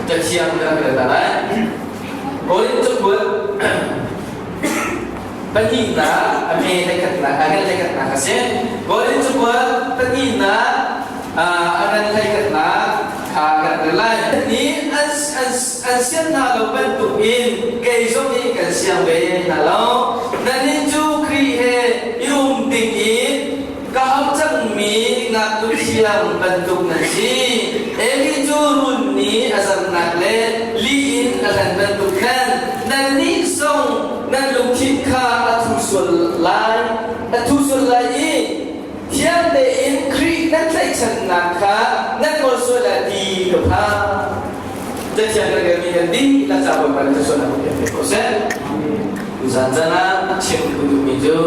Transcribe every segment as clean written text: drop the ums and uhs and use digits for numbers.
Cathiang kan rel ta lai. Korin cakuat pahnihnak a hme hlei-khatnak a ngan hlei-khatnak a si. Korin cakuat pahnihnak a ngan hlei-khatnak kha kan rel lai. Nih an an sian hna lo bantuk in kei zong nih kan siang ve hna lo. Nannih cu Khrih he i um ding in ka ham cangmi ngaknu thiang bantuk nan si. Eli cu run nih a zamnak le li in a hlan bantuk khan nannih zong nan lungthin kha a thu sual lai, a thu sual lai i thiang tein Khrih nan tlaihchannak kha nan ngol sual lai ti ka phang. Cathiang kan relmi kan dihlak ca Bawipa nih thluachuahnak kan pek ko seh. Tuzan zan ah chim ka duhmi cu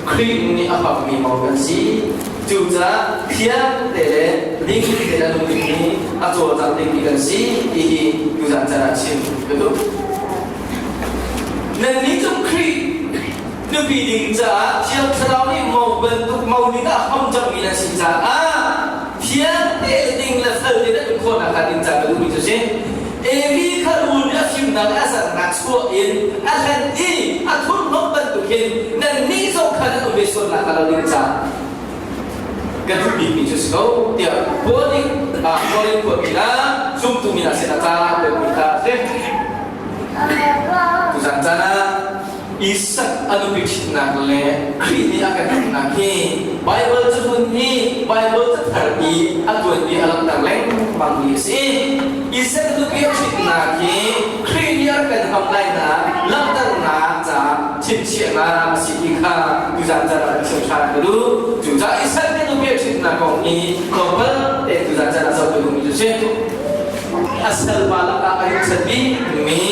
Khrih nih a hmangmi mo kan si. Cucaah thiang te le ding te le nung dingmi a cawlcang dingmi kan si ti hi tuzan chan ah chim ka duh. Nannih cu Khrih nupi ding caah Thiang Thlarau nih mo bantuk mo ning ah hmang cangmi nan si caah thiang te le ding le fel te nan um khawhnak hnga ding caah ka duhmi cu si. Eli kha rul nih a fimnak le a zatnak chuah in a hlen i a thurhnawmh bantuk hin nannih zong kha nan um ve sualnak hnga lo ding caah ka duh bikmi cu si ko tiah Paul nih Korin khuami hna zumtu mi hna sinah ca a kuatmi kha a si. Tuzan caan ah Isak a nupi ṭhitnak le Khrih nih a kan ṭhitnak hi Baibal cahlun hi Baibal cathar i a tuanmi a langhter lengmangmi a si. Isak a nupi a ṭhitnak hi Khrih nih a kan ham lainak langhternak caah chimchiahnak a si ti kha tuzan caan ah kan chim ṭhan ka duh. Cucaah Isak nih nupi a ṭhitnak kong hi tlawmpal tein tuzan caan ah zoh ka duhmi cu a si. A salpa lakah a rinsan bikmi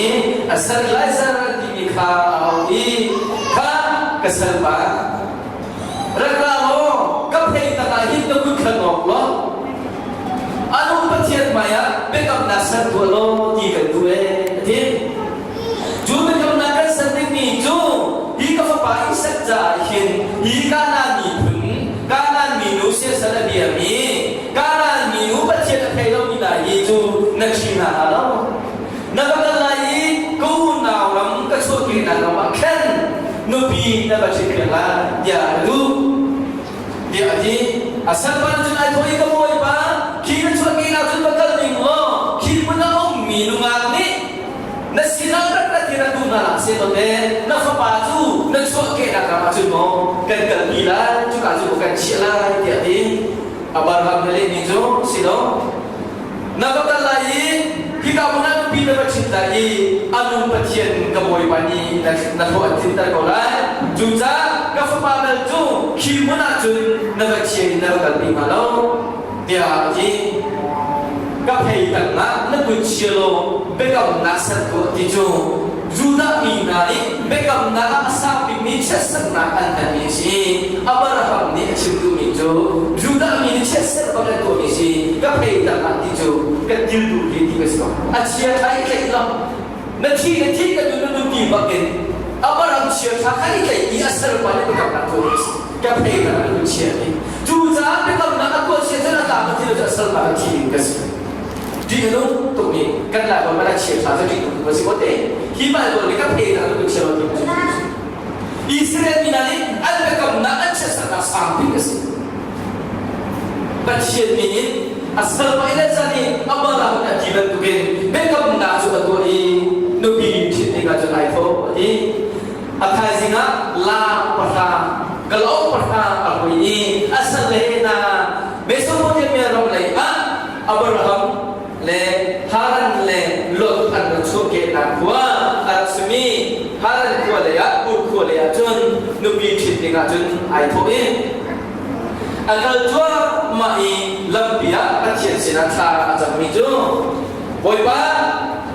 a sal Lazar an timi kha a auh i kha ka salpa rak ra law ka phei tangah hin na kut kha ngawk law anu Pathian hmaiah biakamnak ser tuah law ti kan duh ee a ti. Cu biakamnak kan ser dingmi cu hi ka fapa Isak caah hin hi Kanaan miphun Kanaan minu siasal a biami Kanaan minu Pathian a thei lomi hna hi cu na ṭhi hna hnga lo. Na va kal lai i ka unau ram ka chuahkehnak ram ah khan nupi na va ṭhitpiak lai tiah a duh. Tiah a ti. A salpa nih cun ai thawh i ka bawipa, khi na chuahkehnak cun va kal ning law khi hmun a ummi nungak nih na sinah rak rat hi rak duh hna hlah seh te na fapa cu na chuahkehnak ram ah cun maw kan kalpi lai, cuka cu maw kan chiah lai tiah a ti. Abraham na lehmi cu si lo. Na va kal lai i hika hmun ah nupi na va ṭhit lai i a nu Pathian ka Bawipa nih na hlawh an tlinter ko lai. Cucaah ka fapa bal cu khi hmun ah cun na va chia in na va kalpi hnga lo, tiah a ti. Ka phei tangah na kut chia law biakamnak ser tuah ti cu Judah mi hna nih biakamnak ah a sang bikmi chiatserhnak an hmanmi a si. Abraham nih a chim duhmi cu Judah mi nih chiatserh bak an tuahmi si ka phei tangah ti cu kan dil duh hi ti ka si ko. A chia tha i tlaih lo. Na thi na thi ka nun na nun ti bakin Abraham chia tha kha i tlaih i a serpa nih biakamnak tuahmi a si. Ka phei tangah na kun chia ti. Cucaah biakamnak a tuah chia cun a tlang a thi lo cu a salpa a thi ding ka si. Ṭih a nung tukmi kan Laiholh hmanh ah chia ṭha cu ṭih nung tuk a si ko te. Hi Baibal nih ka phe hna lu chia lo ti cu Israel mi hna nih an biakamnak an chiatsernak sang bik a si. Pathian min in a salpa Elijah nih Abraham a ti bantukin biakamnak cu a tuah i nupi ṭhit ding ah cun ai thawh a ti. A thaizing ah la pahra kalauk pahra a hui i a sal le hna Mesopotamia ram lei ah Abraham le Haran le Lot an rak chuahkehnak khua a rak simi Haran khua lei ah Ur khua lei ah cun nupi ṭhit ding ah cun ai thawh i a kal cuahmah i lampi ah Pathian sinah thla a cammi cu Bawipa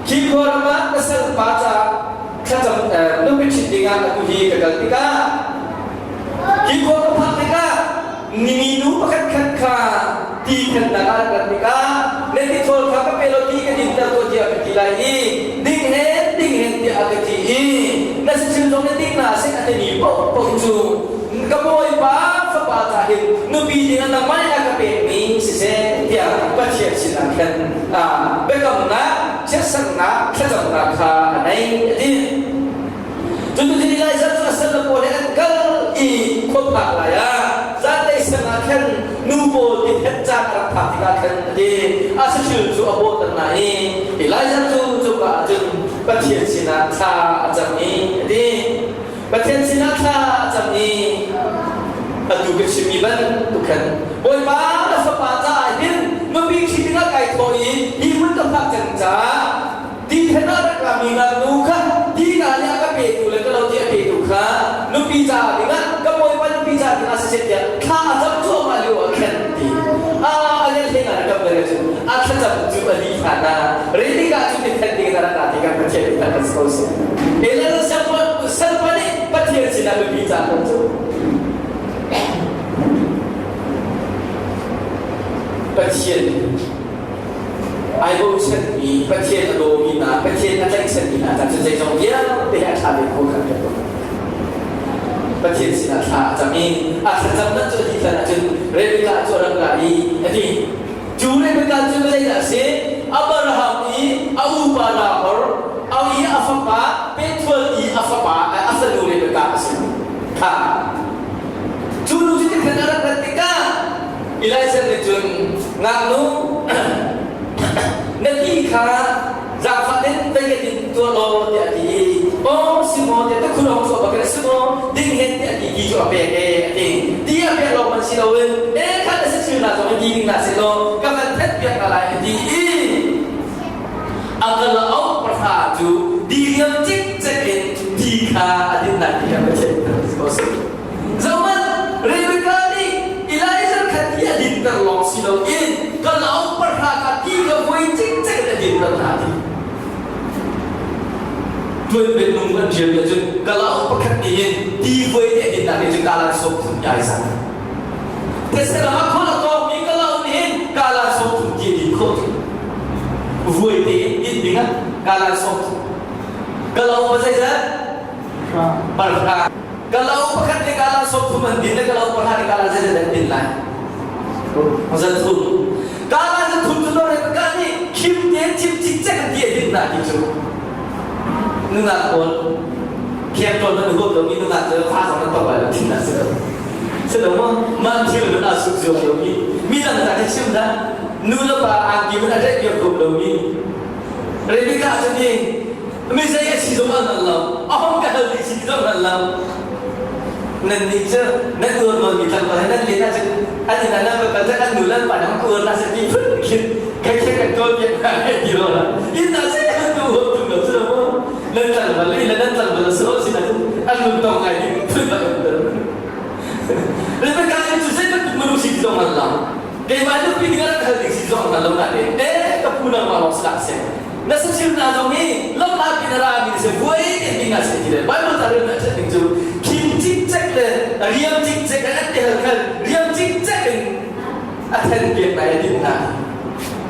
khi khua ram ah na salpa caah thlacam nupi ṭhit ding ah atu hi ka kal tikah hi khua ka phak tikah minu pakhat khat kha ti khannak ah rat tikah na tithawl kha ka pe law ti ka dinter ko tiah ka ti lai i ding hen ding hen tiah a ka ti i na sicil zong na ding na seh a timi paohpaoh cu ka bawipa fapa ca hin nupi ding ah nangmah nih a ka pekmi siseh tiah Pathian sinah khan biakamnak. chiatsernak thlacamnak kha a nei, a ti. Cun tuchun Elijah cu a salle pawl he an kal i khuaphak lai ah zanlei sang ah khan nu pawl ti thet caan a rak phak tikah khan a ti. A saṭil cu a bawhter hna i Elijah cu cuka ah cun Pathian sinah thla a cam i a ti. Pathian sinah thla a cam i atu ka chimmi bantuk khan Bawipa na fapa caah hin nupi ṭhi dingah kai thawh i hi hmun ka phak cang caah ti then ah rak rami ngaknu kha ti nga nih a ka petu le ka lo ti a petu kha nupi caah dingah ka bawipa nupi caah dingah siseh tiah thla a cam cuahmah lio ah khan ti a a le hleng ah kam le cu a thlacam cu a li hlan ah Rebecca cu ti then ding na rak ti kan Pathian nih kan ko si Elena salpa nih Pathian sinah nupi caah kan cu Pathian Ai bochanmi, Pathian a dawmi hna, Pathian a tlaihchanmi hna ca cu zeizong vialte hi a ṭha bik ko kha kan ruah. Pathian sinah thla a cam i a thlacamnak cu a dih hlan ahcun Rebekah cu a rak ra i a ti. Cu Rebekah cu zeidah a si? Abraham i a upa Nahor, a i a fapa Bethuel i a fapa a fanu Rebekah a si. Kha. Cu nu cu tikhan a rak rat tikah Elijah nih cun ngaknu na ti kha zaangfah in vei ka din tuah law tiah a ti i aw si maw tiah tukhur hong chuah bak in a si maw ding hen tiah ti ti cu a pek e a ti. Ti a pek lawng man si loin e khat na si na zong in ti ding na si law ka van thet piak na lai a ti i a kalauk pahra cu diriam cikcek in ti kha a din lai ti kha Pathian ko si. Zohhmanh, Rebekah nih Elijah kha ti a dinter lawng si loin kalauk pahra kha ti kha voi cikcek in a dinter hna ti. Tuanbia nung an ṭialmi ahcun kalauk pakhat nih hin ti voi nih a dinnak nih cun kalan sawm thum ai zat. Thetse ram ah khual a kawngmi kalauk nih hin kalan sawm thum ti a din khawh ti. Vuai tein din dingah kalan sawm thum. Kalauk pa zeizat? Pahra. Kalauk pakhat nih kalan sawm thum an din le kalauk pahra nih kalan zeizat an din lai? Zat thum. Kalan zat thum cu Rebekah nih khim tein chim cikcek an ti a din hna ti cu. Nungak pawl khiang tawn nan huam lomi nungak cu fa zong nan tong lai lo thin a si lo. Si lo maw? Mah thil man aa suk zuam lomi mi dang ta khi chim dah nu le pa angki man a tlaih piak huam lomi Rebekah cu nih mi zei a si zong an hngal lo a hong ka hal ding si ti zong hngal lo nan nih cu nan uar nawnmi tlangval he nan len ahcun an inn ah nan va kal cun an nu le an pa nih hong ka uar hna seh ti phun khin kai khe kan kawl piak hna he ti lo la inn ah zei an tu huam tung lo cu lo mu nan tlangval le le nan tlangval a si sin ahcun an lungtong ngai ding phun bak an tel Rebecca nih cu zei bantuk minung si ti zong hngal lo keimah nupi ding ah rak hal ding si zong hngal lo nain eh ka pu nangmah lawng si dah seh na saṭil hna zong hi lawmhnak in a rami na si vuai ding na si ti le Bible ca rel na ṭhat ding cu khim cikcek le riam cikcek in an ti hal khan riam cikcek in a then piak na i din hna.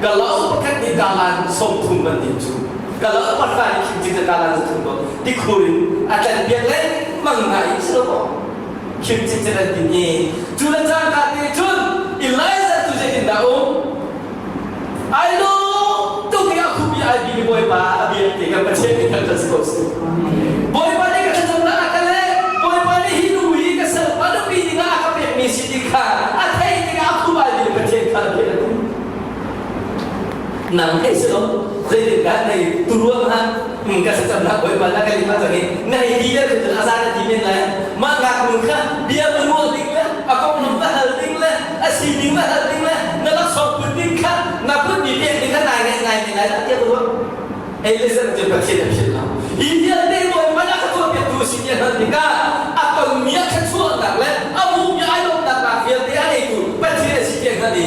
Kalauk pakhat nih kalan 30 man din cu kalauk pahra nih khim cikcek kalan 30 ko tikhur in a tlan piak lengmang hna i si lo maw khim cikcek an din i cu le cangka te cun Elijah cu zeitindah um Ai lawm tuk i a khupi ai bi Bawipa a biak ti kan Pathian nih kan si ko si. Bawipa nih ka thlacamnak a ka leh. Bawipa nih hi nu hi ka sal a nupi dingah a ka pekmi si ti kha a theih tikah a khup ai bi Pathian kha a biak. Nang hei si lo zeitindah nei turuang ha ka thlacamnak Bawipa na ka lima cang i na hei ti le cun a zan a ti men lai. Mah ngaknu kha bia va ruah ding le a konglam va hal ding le a sining va hal ding le na laksawng put ding kha na putmi pek ding kha nai ngaih ngai men lai dah tiah ruah. Elizabeth cu Pathian a philh lo. Hi vialte Bawipa nih a ka tuahpiaktu a si ti a hngalh tikah a tonmi a thluachuahnak le a hmuhmi ai lawmhnak vialte a ngeitu Pathian a si ti a hngalh i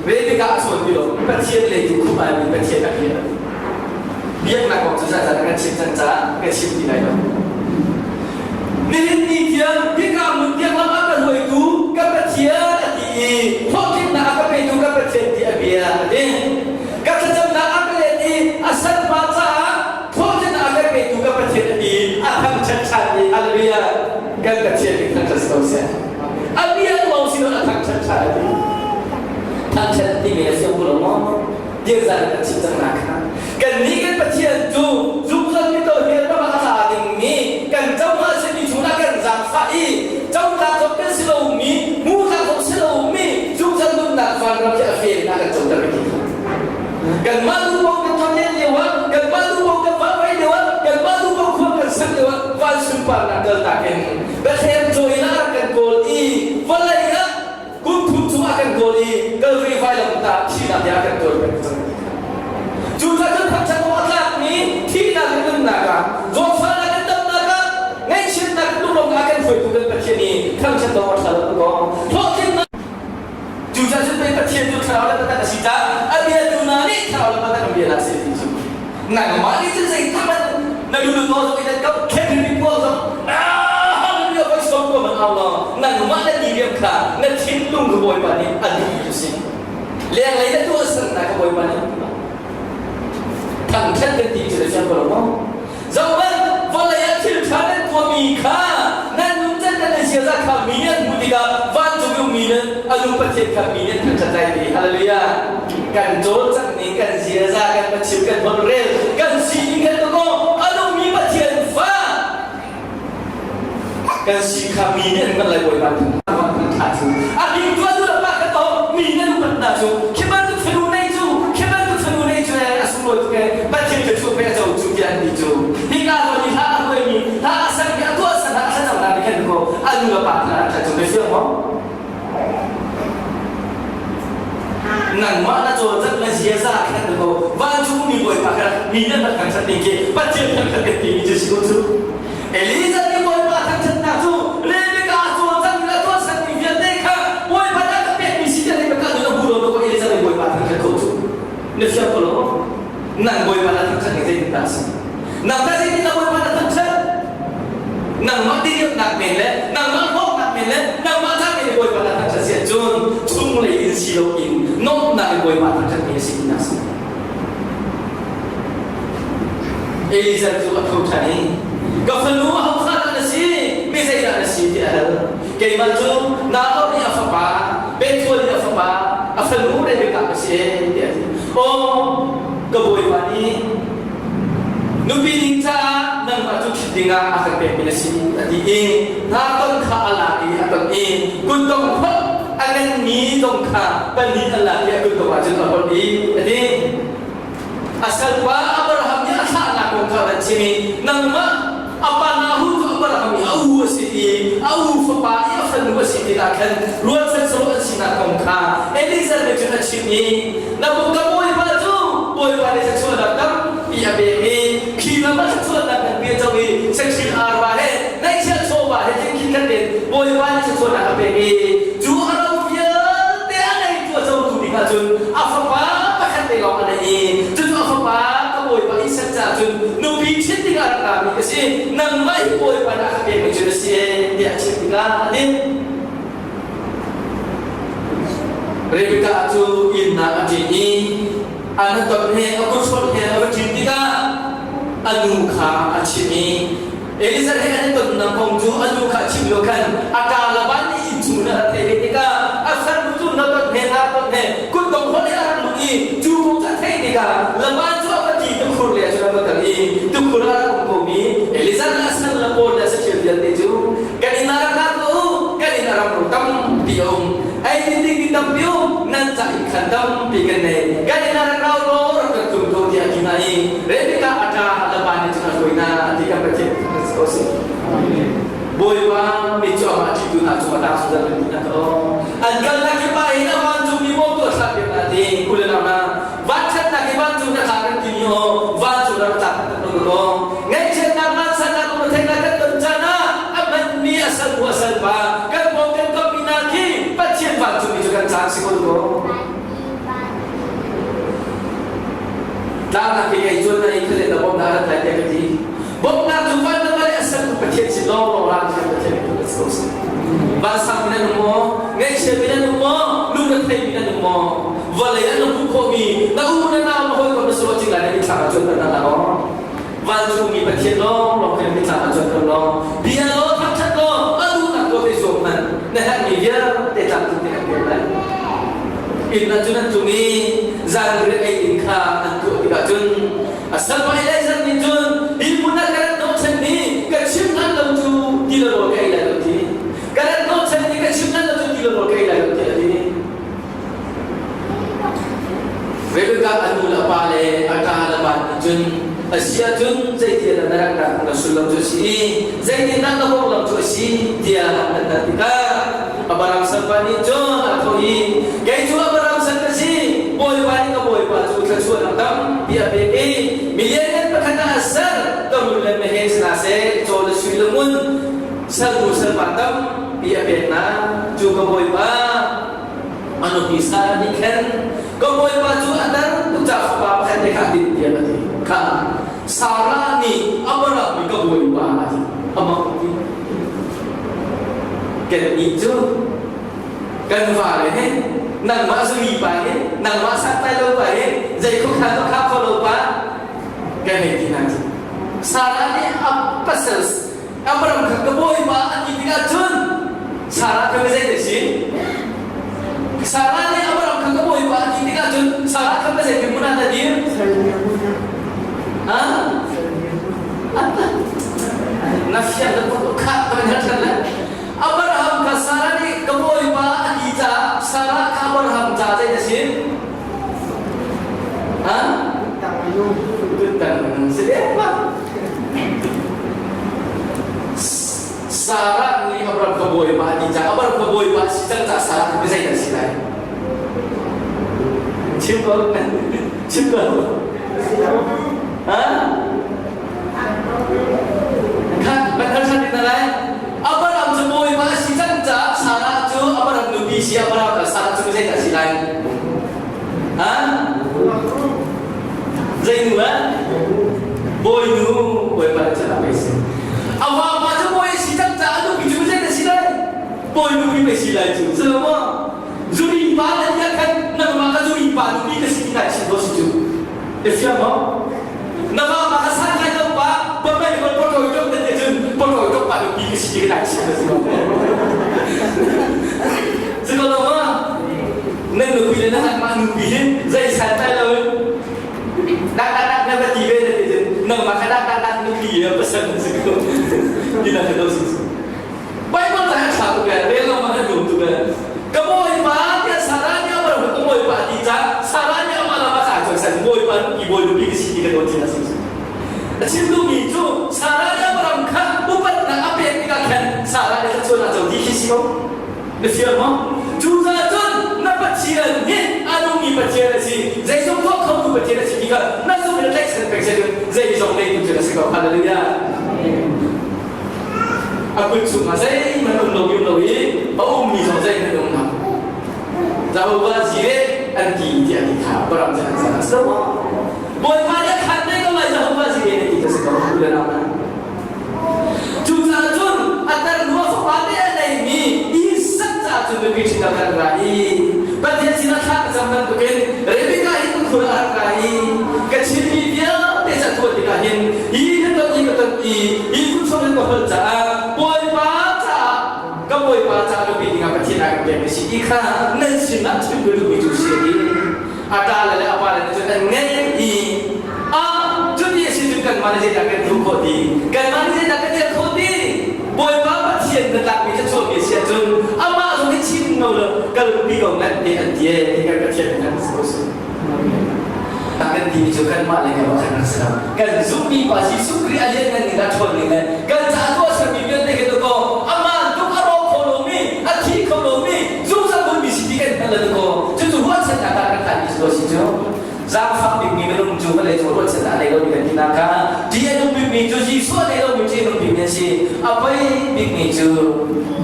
Rebekah a chawn ti lo. Pathian lei tu khup ai mi Pathian a biak. Biaknak kong cu zah kan chim cang caah ka chim ti lai lo. Nihin ni tiang hika hmun tiang lam a ka hruaitu ka Pathian a ti i hlawhtlinnak a ka petu ka Pathian ti a bia a ti. Ka thlacamnak a ka let i a salpa caah hlawhtlinnak a ka petu ka Pathian a ti i a thangṭhat ṭhan i hallelujah kan Pathian nih thangṭhat si ko seh. A bia lawng si lo a thangṭhat ṭhan a ti. Thangṭhat timi a fiang ko lo maw? Tirzah in kan chim cang na kha. Kannih kan Pathian Kanmah duhpaoh kan tlawnlen lio ah, kanmah duhpaoh kan vahvai lio ah, kanmah duhpaoh khua kan sak lio ah van sunparnak kaltak in Bethlehem cawi ah rak kan kawl i vawlei ah kum thum chungah kan kawl i Kalvari vailamtah thihnak he a kan kawl peng cang. Cucaah cun thangṭhat awk a tlakmi thihnak le nunnak ah, zawtfahnak le damnak ah, ngaihchiatnak le lunglawmhnak ah kan hruaitu kan Pathian i thangṭhat awk a ṭha lo tuk awk. Hlawhtlinnak Cucaah cun pei Pathian cu thlarau le biatak a si caah a biatu hna nih thlarau le biatak an bia hna seh ti cu nangmah nih cun zeitluk hmanh na lulu tuah zong in an kap khen tuah zong ah voi sawm ko man au law nangmah na diriam kha na thinlung ka Bawipa nih a duhmi cu si. Lenglei na tuah sannak ka Bawipa nih thangṭhat kan ti cu na fiang ko lo maw? Zohhmanh, vawlei ah thil ṭha nan tuahmi kha nan nuncan nan ziaza kha mi nih an hmuh tikah vancung i ummi nan a nu Pathian kha mi nih an thangṭhat lai ti. Hallelujah! Kan cawlcangh ning, kan ziaza, kan pachim, kan holhrel, kan sining kan tuah a nungmi Pathian fa kan si kha mi nih an hngalh lai Bawipa ṭha cu a ding tuah tu pa ka to mi nan upat hna cu khi bantuk fanu nei cu khi bantuk fanu nei cu a sunglawi tuk e Pathian ka chuah pe a co cu tiah an ti cu hika zawn i hla a huaimi hla a sang i a tuah san a thlacam hna khan ko a nu le pa kha an ṭha cu na fiang maw nangmah na cawlcangh na ziaza khan ko vancung mi Bawipa kha mi nan rak thangṭhat ding khi Pathian thangṭhat kan timi cu si ko cu Elijah nih Bawipa thangṭhatnak cu Rebekah a cawlcangh le a tuahsermi vialte kha Bawipa nih a ka pekmi si tiah Rebekah nih a hmu lo ko Elijah nih Bawipa thangṭhat ko cu na fiang ko lo nang Bawipa na thangṭhat ning zeitindah a si nang tah zeitindah Bawipa na thangṭhat nangmah diriamnak men le nangmah hlawknak men le nangmah ca men Bawipa na thangṭhat si ahcun chunglei in si loin nuamhnak in Bawipa thangṭhatmi a si tinak si Eliezer cu a tho ṭhan i ka fanu ahofa dah na si mi zeidah na si tiah a hal keimah cu Nahor i a fapa Bethuel i a fapa a fanu Rebekah ka si tiah a ti aw ka bawipa nih nupi ding caah nangmah cu ṭhit dingah a kan pekmi na si a ti i hna ton kha a lak i a ton i kuttong phot a nganmi zong kha pahnih a lak i a kuttong ah cun a holh i a ti a salpa Abraham nih a thlahnak kong kha van chim i nangmah a pa Nahur cu Abraham i a u a si i a u fapa i a fanu a si tikah khan rualchan saruh an sinak kong kha Eliezer nih cun a chim i na ka bawipa cu bawipa nih thluachuahnak tampi a pek i khi ram ah thluachuahnak kan pe co i saṭil arva he ngaihchiah chawva he thingkhin khat in bawipa nih thluachuahnak a pek i cu a ro vialte a ngeitu a cotu ding ahcun a fapa pakhat te lawng a nei i cucu a fapa ka bawipa Isak caah cun nupi ṭhit dingah rak rami ka si nangmah hi bawipa nih a ka pekmi cu na si tiah a chim tikah a ti. Rebekah cu innak a ṭin i a nuton he a kuthrolh he a va ṭin tikah a nu kha a chimh i Elizabeth he an i tonnak kong cu a nu kha a chimh lio khan a ṭa Laban nih innchung in a rak theih ve tikah a farnu cu nuton he naton he kutdong holh he a rak luh i cu kong cu a theih tikah Laban cu a va ṭi tukhur lei ah cun a va kal i tukhur ah a rak um komi Elizabeth le a sal le pawl le a saṭil vialte cu kan inn ah rak ra tuah u kan inn ah ramro tampi a um ei din ding mi tampi um nan ca inn khan tampi kan nei kan inn ah rak ra law rak kan tlung ko tiah a ti hna i Rebekah a ṭa Laban nih cun a hruai hna ti kan Pathian kan si ko si Bawipa mi cu amah ṭihtu hna cung a tang zungzal kan ti hna ka an kalnak kip ah hin a vancung mi bawmtu a thlah piak hna ti u le nau hna Vanṭhatnak hi vancung na tla kan timi aw vancung ram tlak kan ton ko. Ngaihchiatnak vansannak um theihnak kan ton caan ah a hmanmi a sal bu a sal pa kan pawng kan kommi hna khi Pathian vancungmi cu kan caan si ko ko. Tlangnak hi kei cuan na i khale na bawmnak rat lai tiah ka ti. Bawmhnak cu van na le a sertu Pathian sin lawng lawng ra thiam Pathian tu kan si ko si. Vansang mi nan um maw? Ngaihchia mi nan um maw? Lung na thei mi nan um maw? Vawlei ah na hmuh khawhmi na u na nau na hawikom na suah cing lai na mitthlam ah cuanter hna law. Vancung mi Pathian lawng lawng khi mitthlam ah cuanter law. Bia law thangṭhat law a duhnak tuah te zuam hmanh na herhmi vialte tlamtling te kan pek lai. Inn ah cun an tlung i zanriah ei ding kha an tuah tikah cun A salpa Eliezer nih cun hi hmun ah ka rat hnawhchan ni ka chim hlan lo cu ti le rawl ka ei lai lo ti. Ka rat hnawhchan ni ka chim hlan lo cu ti le rawl ka ei lai lo ti a ti. Rebekah a nu le a pa cun a si ahcun zeitiah dah na rannak na sullam cu a si i zeitindah na konglam cu a si tiah an hal tikah Abraham salpa nih cun a thawh i kei cu Abraham sal ka si, Bawipa nih ka bawipa cu thluachuahnak tampi a pek i milianngan pakhat ah a ser, ka rul le meheh si hna seh, caw le sui le ngun salnu salpa tampi a pek hna. Cu ka bawipa a nupi Sarah nih khan ka bawipa cu a tar tuk caah fapa pakhat te kha a dinh tiah a ti. Kha Sarah nih Abraham nih ka bawipa a ti. Amah ti. Kannih cu kan fale he nangmah zuri pa he nangmah santlai lo pa he zei khuakhan lo kha kho lo pa kan hei ti hna cu. Sarah nih a pasal Abraham kha ka bawipa a ti tikah cun Sarah kha zei a si? Sarah nih Abraham kha ka bawipa a ti tikah cun Sarah kha zei hmun ah dah dir? Ha? Na fiang na kha kan hal than le. Abraham kha Sarah nih ka bawipa a ti caah Sarah kha Abraham ca zei a si? Ha? Tuttang si dek ma. Sarah nih Abraham kha bawipa a ti caah Abraham kha bawipa a si cang caah Sarah kha zei dah si lai? Chim ko. Chim ko. Ha? Kha kan hal than hna lai. Abraham cu bawipa a si cang caah Sarah cu Abraham nupi si Abraham Sarah cu zei dah si lai? Ha? Zei nu ah? Bawinu bawipa nih cun a pei si. A vapa cu bawi a si cang caah a nupi cu zei dah si lai? Bawi nupi pei si lai cu. Si lo maw? Zuri pa na ti ah khan nangmah ka zuri pa nupi ka si ti nai chim ko si cu. Na fiang maw? Na vapa ka san lai lo pa, pamei hol pawṭawi ṭok na ti cun pawṭawi ṭok pa nupi ka si ti ka nai chim na si lo. Si ko lo ma? Nan nupi le na anmah nupi hi zei santlai lo in dak dak dak na va ti ve na ti cun nangmah kha dak dak dak nupi le pasal na si ko. Ti na lo si. Bible ta ṭha tuk ee, rel lo ma na nuam tuk ee. Ka bawipa tiah Sarah nih a ka bawipa ti ca Sarah nih amah lam a kai cang san bawipa nupi bawi nupi ka si ti ka dawt chin a si. A chim duhmi cu Sarah nih Abraham kha upatnak a pek tikah khan Sarah nih thluachuah a co ti khi si ko. Na fiang maw? Cucaah cun na Pathian hi a nungmi Pathian a si, zeizong tuah khotu Pathian a si ti kha na zumh in na tlaihchan peng seh zeizong neitu cu na si ko. Hallelujah. A kut chungah zeihmanh um lo um lo i a ummi zong zeihmanh um lo. Jehovah Jireh an ti tiah ti kha Abraham cu an chan a si lo maw? Bawipa nih a khan ve ko lai Jehovah Jireh na ti ka si ko u le nau hna. Cucaah cun a tarnu a fapa te a neimi Isak caah cun nupi ṭhit kan ra i Pathian sinah thla ka cam bantukin Rebekah hi ka khul a rak ra i ka chimmi vialte ca tuah tikah hin hi ka ton i ka ton i hi phun in ka holh caah Bawipa caah ka Bawipa caah nupi dingah Pathian a ka pek si ti kha nan sinah chim ka duhmi cu si i a ṭale le a pale nih cun an ngeih i a cuti a si cun kanmah nih zeidah kan duh khawh ti kanmah nih zeidah kan el khawh ti Bawipa Pathian na tlakmi thluachuahmi a si ahcun amah zong hi chim no lo kalpi ko ngat te an ti e kan Pathian kan si ko si kan timi cu kanmah le kanmah khan si lo kan zumhmi pa Jesuh Khrih a lianngan ning a ṭhawn ning le kan caah tuah sermi vialte khi ko amah tuk a rawk kho lomi a thi kho lomi zungzal hmunmi si ti kan hngal lo ko cucu ruahchannak ah kan tlanmi cu si cu zaangfak bikmi minung cu vawlei cu ruahchannak a nei lomi kan tinak kha ṭih a nung bikmi cu Jesuh a nei lomi ṭih a nung bikmi an si a poi bikmi cu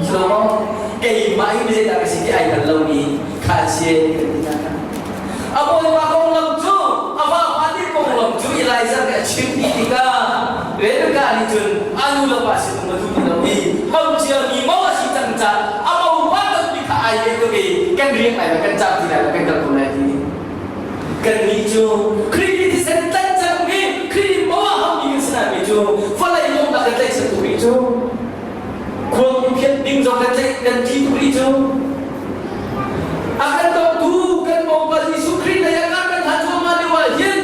Solomon keimah hi zeidah ka si ti ai hngal lomi kha an si kan tinak kha a bawipa konglam cu a vapa nih konglam cu Elijah nih a chim dih tikah Rebekah nih cun a nu le pa sin um a duh ti lo i hau ciami mo a si cang caah a mopa tonmi kha ai ve tuk i kan riak lai lo kan cam ti lai lo kan kal ko lai ti kannih cu Khrih nih thisen tlan cangmi Khrih mo a haumi kan si naimi cu vawlei lawmnak kan tlaihchan tuk rih cu khuang phiat ding zong kan tlaih kan ṭih tuk rih cu A kan dawtu kan Bawipa Jesuh Khrih lei ah kan hlan cuahmah lio ah hin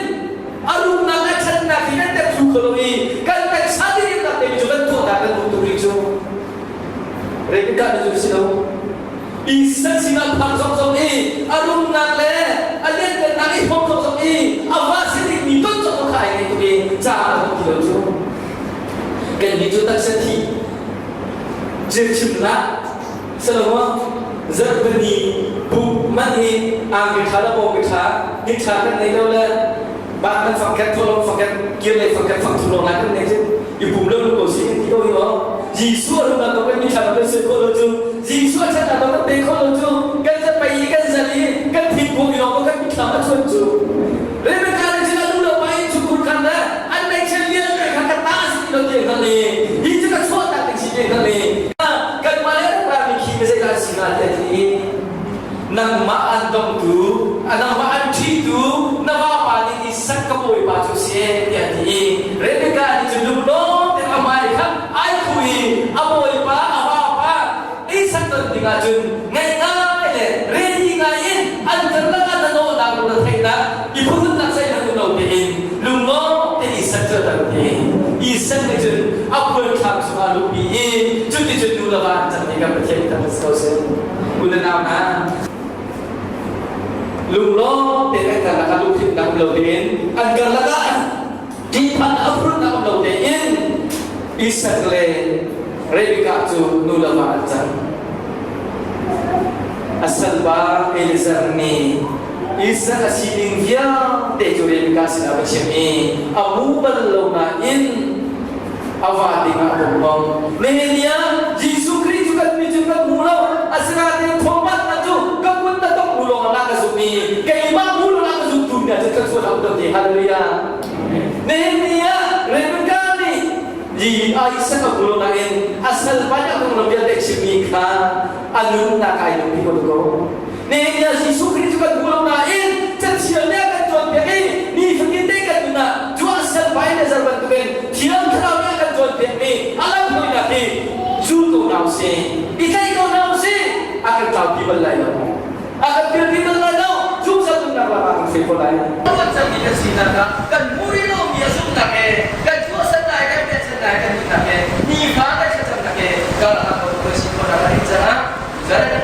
a rumnak a ṭhatnak hi kan tek thlu kho lo i kan taksa dirnak te cu kan tuahnak kan duh tuk rih cu. Rebekah nih cu si lo. Isak sinah phak zongzong i a rumnak le a lianhngannak i hrawm zongzong i a va si dingmi ton zong kha ai ngei tuk. ca a hong ti lo cu. Kannih cu taksa thi circhimnak Salomon zarhpini buk man hi angki ṭha le pawpi ṭha ni ṭha kan nei lo le bak kan fangkhat thawlong fangkhat kir lei fangkhat fang thum lawng kan nei cu i pum lo lu ko si kan ti ko hi aw Jesuh a lung ko kan mi ṭha kan sui khawh lo cu Jesuh a chan ah kan pe khawh lo cu kan zapei i kan zal i kan thinpung i lawng kan mitthlam a chuan cu Rebecca nih cun a lu lo pa in chungkhur khan le an meichel vialte kha ka ta a si ti lo ti hngalh i hi cu ka chuah tak ding si ti hngalh i kanmah le rami khi mi zeidah an si hnga tiah ti i nangmah an dongtu nangmah an ṭhitu na vapa nih Isak ka bawipa cu a si tiah a ti i Rebekah nih cun lunglawm tein a hmai kha ai khuh i a bawipa a vapa Isak ton dingah cun ngaih ngai le ready ngai in an karlak ah thanawhnak lung retheihnak i phunnak zeihmanh um lo tein lunglawm tein Isak cu a dang ti. Isak nih cun a khualthlam chungah a luhpi i cuticun nu le va an cang ti kan Pathian thang si ko seh. U le nau hna, lunglawm tein an karlak ah lungthinnak um lo tein an karlak ah ṭihphan a phurnak um lo tein Isak le Rebekah cu nu le va an cang. A salpa Eliezer nih Isak a sining vialte cu Rebekah sinah va chim i a hmu bal lo nain a va dingah a bawm ko. Nihin ni ah Jesuh Khrih cu kan mi cu kan hmu lo. Asinain thawngpatnak cu ka kut na tongh hnu lawngah na ka zumh i keimah hmu lo na ka zumtu hna cu thluachuah a um lo ti. Hallelujah. Nihin ni ah Rebekah nih Hi Isaac a hmu lo nain a salpa nih a konglam vialte chimmi kha a nunnak ai lungpi ko ko. Nihin ah Jesuh Khrih cu kan hmu lo nain Cathiang nih a kan cawnpiak i nifatin te kan nun ah cu a salpa in Lazar bantukin Thiang Thlarau nih a kan cawnpiakmi a lamhruainak hi zul ko hna usih, i tlaih ko hna usih, a kan tlaupi bal lai lo. A kan pilpi bal lai lo. Zungzal nunnak lam ah kan hruai ko lai. Kan cangmi kan sinak ah kan hmuh rih lomi a zumhnak he kan tuahsernak he kan pekchanhnak he kan nunnak he nifa kan thlacamnak he karlak ah kan si khawhnak a ding caah tuzan kan.